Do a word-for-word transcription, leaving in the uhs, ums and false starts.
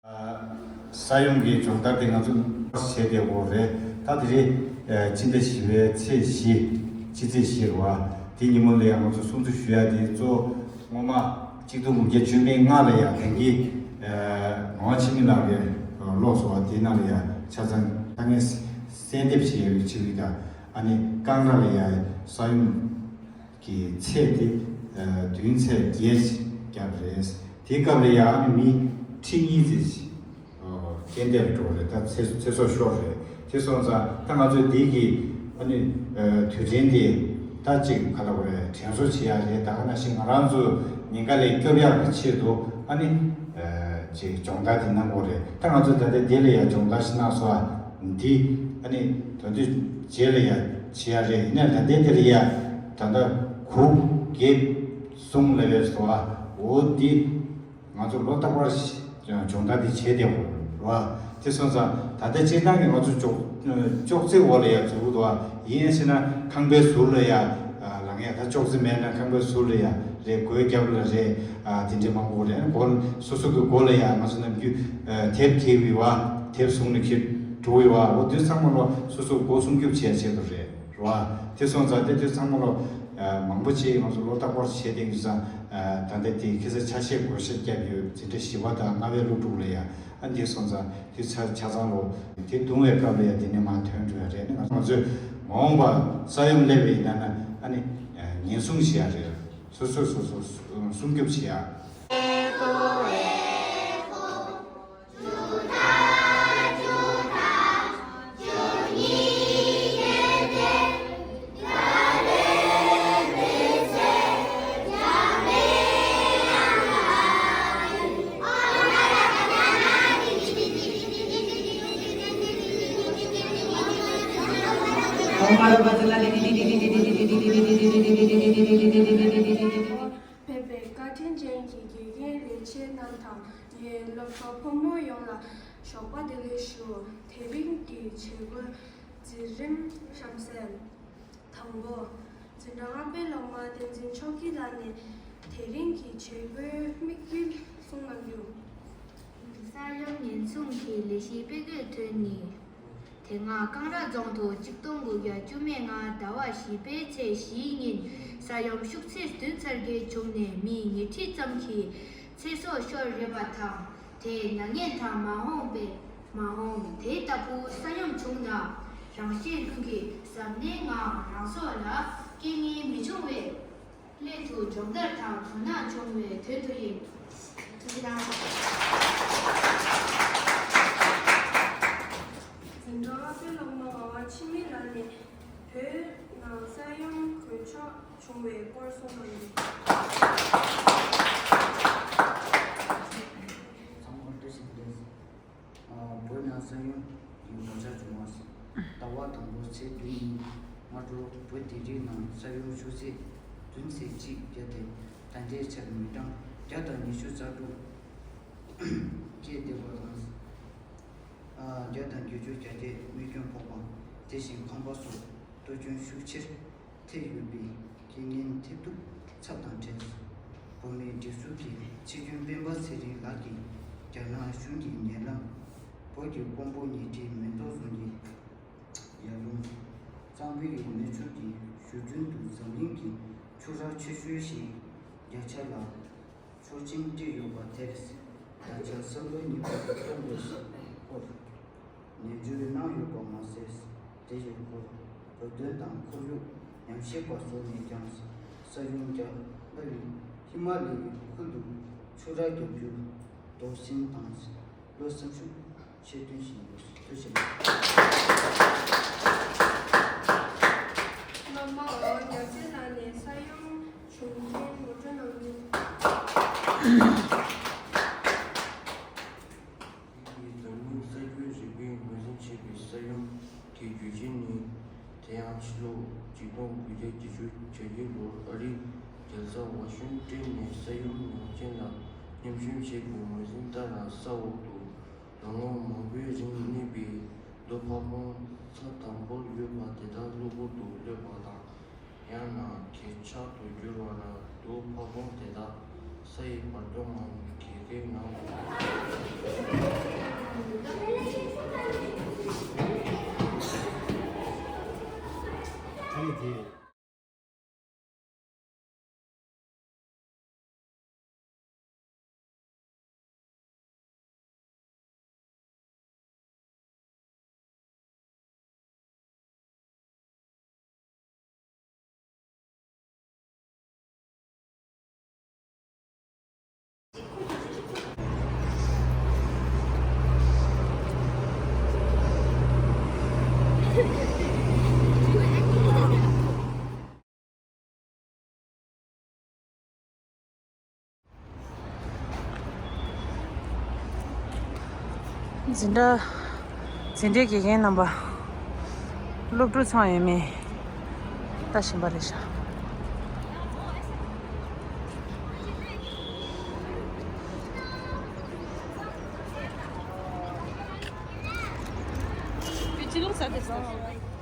ས་ཡོམ་གྱི་སྦྱོང་བརྡར་དེ་ང་ཚོ་བྱས་བསྡད་ཡོད་རེད། ད་དེ་རིང་སྤྱི་ཟླ་བཞི་པའི་ཚེས་བཞི། སྤྱི་ཚེས་བཞི་རེད་བ། དེ་ཉིན་མོ་ལ་ཡང་ང་ཚོ་སྲུང་བརྩི་ཞུ་ཡ་དེ་གཙོ་བོ་སྔོན་མ་གཅིག་སྟོང་དགུ་བརྒྱ་བཅུ་མེད་ལྔ་ལ་ཡང་དེང་གི་ངག་དབང་འཆི་མེད་ལགས་ཀྱིས་ཀློག་སོང་བ་དེའི་ནང་ལ་ཡང་ཆ་ཚང་དཀའ་ངལ་གསལ་འདེབས་བྱས་ཡོད་པའི་ཆེད་དུ། ད་ཨ་ནི་ཀང་ཊ་ལ་ཡང་ས་ཡོམ་གྱི་ཚད་དེ་བདུན་ཚེག་བརྒྱད་བརྒྱབ་རེད། དེའི་སྐབས་ལ་ཡང་ཨ་ནི་མི་ཁྲི་གཉིས་ཙམ་ཞིག་རྐྱེན་འདས་ལ་འགྲོ་བ་རེད། ད་ཚེ་ཚེ་སྲོག་ཤོར་རེད། དེ་སོང་ཙང་ད་ང་ཚོས་འདི་གི་ཨ་ནི་དུས་དྲན་དེ་ད་ཅིག་ག་ལ་བ་རེད། དྲན་གསོ་བྱེད་ཡ་རེད། ད་ག་ནང་བཞིན་ང་རང་ཚོ་ཉེན་ཁ་ལས་སྐྱོབ་ཡག་གི་ཆེད་དུ་ཨ་ནི་ཅིག་སྦྱོང་བརྡར་དེ་གནང་དགོས་རེད། ད་ང་ཚོས་ད་ལྟ་འདི་ལ་ཡང་སྦྱོང་བརྡར་ཞིག་གནང་སོང་། འདི་ཨ་ནི་དོན་དུ་རྗེས་ལ་ཡང་བྱེད་ཡ་རེད། ཡིན་ནའི་ད་ལྟའི་འདི་ལ་ཡང་ད་ལྟ་དགུ་བརྒྱད་གསུམ་ལ་ཡོད་སོང་བ། འོ་འདི། ང་ཚོ་ལོ་རྟག་པར་སྦྱོང་བརྡར་འདི་བྱས་བསྡད་ཡོད་རེད་བ། དེ་སོང་ཙང་ད་ལྟ་སྤྱིར་བཏང་གི་ང་ཚོ་ཅོག་ཅོག་ཙེ་འོག་ལ་ཡ་འཛུལ་འདུག་བ། ཡིན་ཡང་ཟེར་ན་ཁང་པའི་ཟུར་ལ་ཡ་ལངས་ཡ། ད་ཅོག་ཙེ་མེད་ན་ཁང་པའི་ཟུར་ལ་ཡ་རེད། སྒོའི་རྒྱབ་ལ་རེད། དེ་འདྲའི་མང་པོ་རེད། སྒོ་སོ་སོ་གི་སྒོ་ལ་ཡ་ང་ཚོ་ནམ་རྒྱུན་དེབ་འཁྱེར་བའི་བ། དེབ་བཟུང་ནས་འཁྱེར་འགྲོ་བའི་བ། འོ་དེ་ཚང་མ་ལོ་སོ་སོ་སྒོ་སྲུང་སྐྱོབ་བྱེད་ཡ་ཆེད་དུ་རེད། རེད་བ། དེ་སོང་ཙང་དེ་དུས་ཚང་མ་ལོ། མང་པོ་ཅིག་ང་ཚོ་ལོ་རྟག་པར་བྱེད་བསྡད་ཡོད་ཙང་། ད་ལྟ་དེ་ཁ་སང་ཆ་ཤས་བགོ་བཤའ་བརྒྱབ་ཡོད། འཛིན་གྲྭ་བཞི་པ་དང་ལྔ་པའི་སློབ་ཕྲུག་ལ་ཡ། ཨ་འདི་སོང་ཙང་དེ་ཆ་ཆ་ཚང་ལོ་དེ་རྡུང་བའི་སྐབས་ལ་ཡ་དེ་ནས་མར་ཐོན་འགྲོ་ཡ་རེད། ང་ཚོས་མ་འོངས་པ་ས་ཡོམ་སླེབས་པ་ཡིན་ན་ན་ཨ་ནི་ཉེན་སྲུང་བྱེད་ཡ་རེད། སོ་སོས་སོ་སོ་སྲུང་སྐྱོབ་བྱེད་ཡ། བོད་པའི་བཀའ་དྲིན་ཅན་གྱི་དགེ་རྒན་ལས་བྱེད་རྣམས་དང་། ངའི་སློབ་གྲོགས་ཕོ་མོ་ཡོངས་ལ་ཞོགས་པ་བདེ་ལེགས་ཞུ། དེ་རིང་གི་བྱེད་སྒོའི་འཛིན་རིམ་གཤམ་གསལ། དང་པོ། འཛིན་གྲྭ་ལྔ་པའི་སློབ་མ་བསྟན་འཛིན་ཆོས་སྐྱིད་ལགས་ནས་དེ་རིང་གི་བྱེད་སྒོའི་དམིགས་ཡུལ་གསུང་གནང་རྒྱུ། ས་ཡོམ་ཉེན་སྲུང་གི་ལས་གཞི་སྤེལ་དགོས་དོན་ནི། དེ་སྔ་ཀང་ར་རྫོང་དུ་གཅིག་སྟོང་དགུ་བརྒྱ་བཅུ་མེད་ལྔ་ཟླ་བ་བཞི་པའི་ཚེས་བཞིའི་ཉིན་ས་ཡོམ་ཤུགས་ཚད་བདུན་ཚེག་བརྒྱད་བྱུང་ནས་མི་ཉི་ཁྲི་ཙམ་གྱི་ཚེ་སྲོག་ཤོར་ཡོད་པ་དང་། དེས་མྱ་ངན་དང་མ་འོངས་པའི་མ་འོངས་དེ་ལྟ་བུ་ས་ཡོམ་བྱུང་ན་རང་གཞན་ཀུན་གྱིས་གཟབ་ནན་ངང་རང་སྲོག་ལ་རྐྱེན་ངན་མི་འབྱུང་བའི་སླད་དུ་སྦྱོང་བརྡར་དང་དོ་སྣང་བྱུང་བའི་དོན་དུ་ཡིན། ཐུགས་རྗེ་གནང་། འཛིན་གྲྭ་ལྔ་པའི་སློབ་མ་ངག་དབང་འཆི་མེད་ལགས་ནས་བོད་ནང་ས་ཡོམ་གོད་ཆག་བྱུང་བའི་སྐོར་གསུང་གནང་རྒྱུ། ཚང་མ་བཀྲ་ཤིས་བདེ་ལེགས། བོད་ནང་ས་ཡོམ་གྱི་གོད་ཆག་བྱུང་བ། ཟླ་བ་དང་པོ་ཚེས་བདུན་ཉིན་སྔ་དྲོ་བོད་དིང་རིའི་ནང་ས་ཡོམ་ཤུགས་ཚད་བདུན་ཚེག་གཅིག་བརྒྱབ་སྟེ་ད་ལྟའི་ཆར་མི་གྲངས་བརྒྱ་དང་ཉི་ཤུ་རྩ་དྲུག་སྐྱེས་བསྡད་པ་དང་། བརྒྱ་དང་བརྒྱད་ཅུ་གྱ་བརྒྱད་རྨས་སྐྱོན་ཕོག་པ། དེ་བཞིན་ཁང་པ་སོགས་གཏོར་སྐྱོན་ཤུགས་ཆེར་ཐེབས་ཡོད་པའི་རྐྱེན་ངན་ཐེབས་གཏུག་ཚབ་དང་འབྲེལ། བོད་མིའི་སྒྲིག་འཛུགས་ཀྱི་སྤྱི་དོན་སྤེན་པ་ཚེ་རིང་ལགས་ཀྱིས་རྒྱ་ནག་གཞུང་གི་ཉེ་ལམ་བོད་ཀྱི་ཀོང་པོ་ཉིང་ཁྲི་མེ་ཏོག་རྫོང་གི་ཡར་ཀླུང་གཙང་པོའི་མེ་མཆོད་ཀྱི་བཞུགས་མདུན་དུ་འཛམ་གླིང་གི་ཆོས་གྲགས་ཆེ་ཤོས་ཤིག་བརྒྱ་ཆ་ལ་ཆོག་མཆན་བྲིས་ཡོད་པ་དེར། ད་ཆ་ས་ལོ་གཉིས་པ་དང་གསུམ་པའི་སྐོར་ནས་བརྗོད་གནང་ཡོད་པ་མ་ཟད། དེ་ཡི་སྐོར་བོད་དོན་དང་ཁོར་ཡུག་ཉམས་ཞིབ་པ་ཚོ་ནས་ཀྱང་ས་ཡོམ་བརྒྱབ་སླ་བའི་ཧི་མ་ལ་ཡའི་ཁུལ་དུ་ཆོས་གྲགས་བརྒྱབ་རྒྱུར་དོགས་ཟོན་དང་བློ་སེམས་ཤུགས་ཆེ་བཏོན་བཞིན་ཡོད། ཐུགས་རྗེ་ཆེ། སློབ་མ་འོ་རྒྱལ་མཚན་ལགས་ནས་ས་ཡོམ་བྱུང་རྐྱེན་ངོ་སྤྲོད་གནང་རྒྱུ། འཛམ་གླིང་ས་རྒྱུན་རིག་པས་ངོས་འཛིན་བྱས་པའི་ས་ཡོམ་གྱི་རྒྱུ་རྐྱེན་ནི། དེ་ཡང་ཕྱི་ལོ་གཅིག་སྟོང་དགུ་བརྒྱ་བརྒྱད་ཅུ་གྱ་བརྒྱད་ལོར་ཨ་རིའི་རྒྱལ་ས་ཝ་ཤིང་ཊོན་ནས་ས་ཡོམ་མྱོང་མཁན་ལ་མཉམ་ཞུགས་བྱས་པའི་ངོས་འཛིན་ལྟར། ས་འོག་ཏུ་ལོ་ངོ་མང་པོའི་རིང་གནས་པའི་རྡོ་ཕ་བོང་ཚ་དམ་པོར་ཡོད་པ་དེ་དག་གློ་བུར་དུ་གློད་པ་དང་། ཡང་ན་གས་ཆག་ཏུ་གྱུར་བ་ལ། རྡོ་ཕ་བོང་དེ་དག་ ས་ཡི་བར་སྟོང་ངམ་གྱི་རིགས་ནང་དུ། ཨ་ནི་དེ། འཛིན་གྲྭ། འཛིན་གྲྭའི་དགེ་རྒན་རྣམ་པ། སློབ་ཕྲུག་ཚང་ཡོད་མེད་ལྟ་བཞིན་པ་རེད་ཤག Which looks at this one.